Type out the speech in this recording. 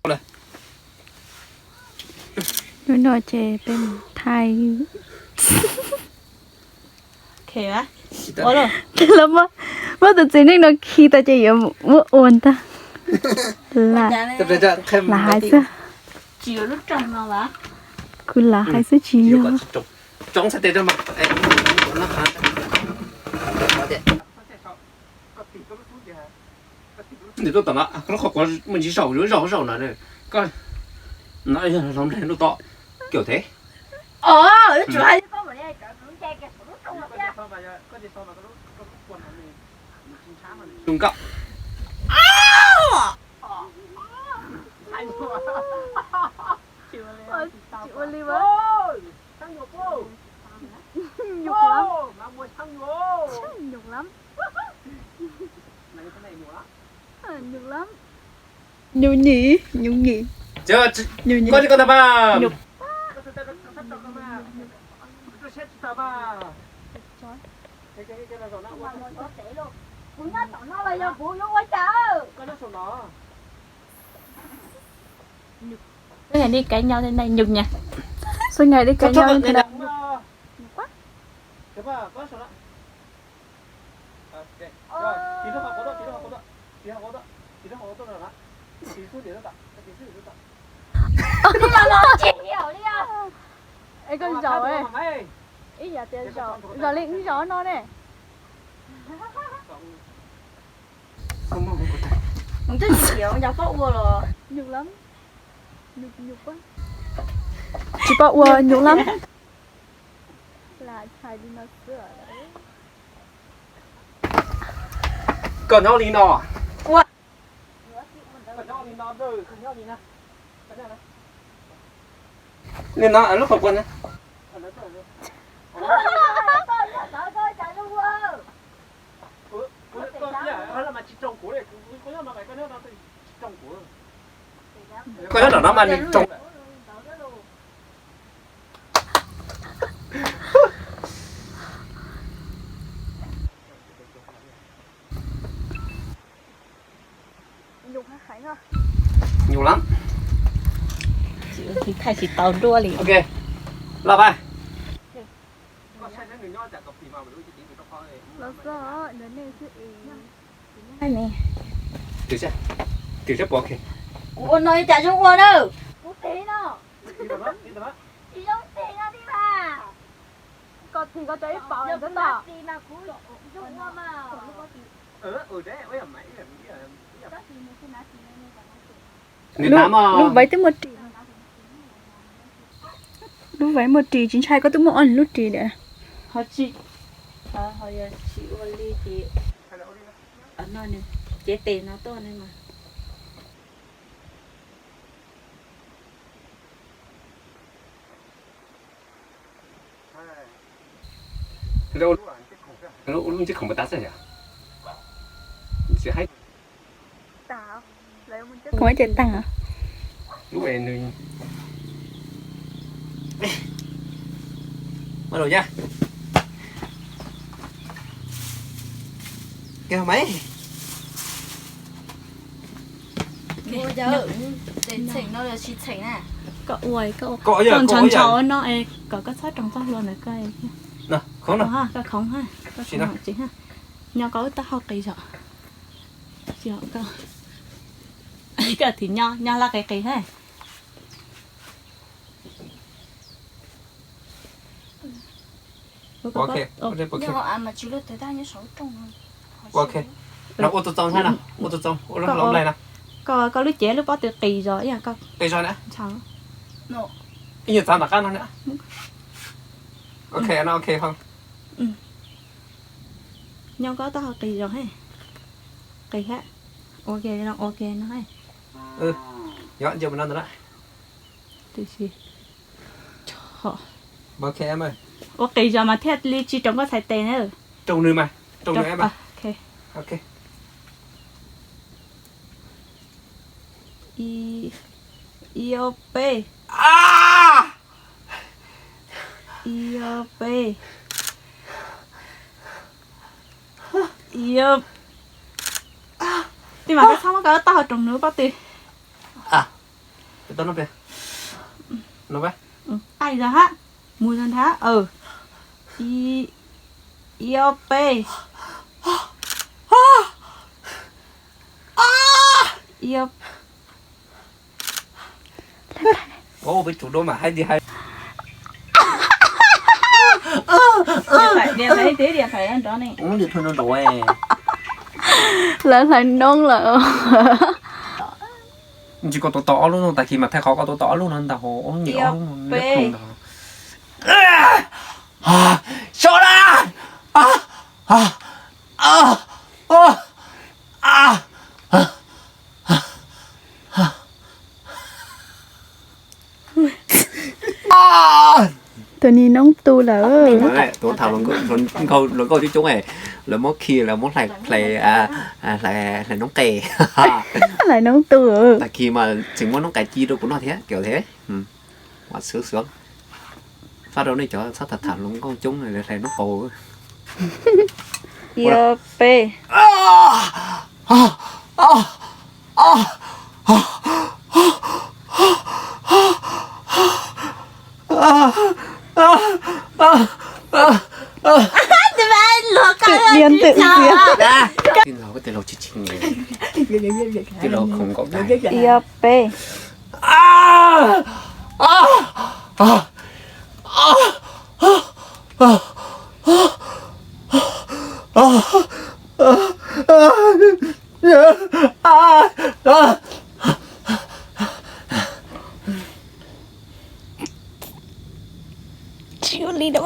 Hnub no ces peb mus thaij. Lawv muab, muab tus txiv neej no khi tau ces yuav muab ua ntag. Lam, lam hais xwb. Kuv lam hais xwb tsis yog. Ntawm tuaj tom no, lub qhov quav muaj ntsis zaum, zaum zaum no, koj no yog hloov nplej lub tod, kiểu thế. Nkauj. Tsis ua li mas. Nyuj lab. Nyuj lab. Nyuj lab. Nyuj nyim, nyuj nyim. Nyuj nyim. Nyuj. Suốt ngày đi cãi nhau thế này nhục nhỉ? Suốt ngày đi cãi nhau như thế này nhục quá. Ê, koj zaum, ib yam tias zaum, zaum li wb zaum no ne. Nyuj lab. Tsis pom ua nyuj lab. Koj nyob li no. Li no lub qhov quav na. Koj nyob no mas nws roos. Nyuj lab. Thaij tsis tau dua li. Ok. Los pais. Los xwb, nrog nej xwb es. Kuv ua no li cas zoo ua na? Kuv tig no. Tsis zoo tig no thiab mas. Koj tig koj tso ib paus ntawd tau. Lub vaiv twb muaj ris. Lub vaiv muaj ris tsis ntshai, koj twb muaj ob lub ris lawm. Ho tsis, ho yog tsis ua li ces no nws cev tes no tuaj ne mas. Lub ntsej khoom puas tag xwb yom? Khoom ib ce tag. Lub nws, mas lus yaj. Koj ua, koj ua ntshaus ntshaus no es kom koj txhob roos txoj hlua ntawd koj. Koj khoov ha, koj khoov ha, koj khoov tsis ha. Nyob koj wb taub hau qis zog. Koj thim nyob, nyob laj qis qis ha. Ua txoos txoos na, ua txoos txoos, ua lub hloo nplaig na. Koj, koj lub cev lub pob tw qis zog ib yam koj. Qis zog na. Ib nyuag txav tom qab no na. Ok no, ok ho. Nyob koj taub hau qis zog he. Qis ha. Ok no, ok no he. Nyob nce mus no ntawd na. Tiam sis ua qis zog mas thiaj li tsis roos koj txhais tes na. Roos nws mas, roos nws mas. Ok. Ib, ib ob peb. Ib ob peb. Ib ob. Tis mas koj txhob muab koj taub hau roos nws pob tw. Tau no pia. No pab. Qaij zog hab. Mus zog nrad. Ib, ib ob peb. Ib ob. Peb tsum dua mas hais tias hais. Lawv hlais noob lawm. Tsis koj tuav tau ob lub no, tag kis mas thaij qhov koj tuav tau ob lub no ntag, ob lub nyuam ob lub no ntag. Sawv na! Tus niag noob tu lawm. Tuav tham hluas nkauj coob coob, lawv muab khi lawv muab hlais, hlais noob qes. Hlais noob tu. Tag kis mas tseem muab noob qes ci rau kuv noj thiab, kev thiab. Mas xwv xwv, fab rau nej cov txhob tham tham hluas nkauj coob lawv hlais noob qes. Ib peb. Ib peb. Tsis ua li da.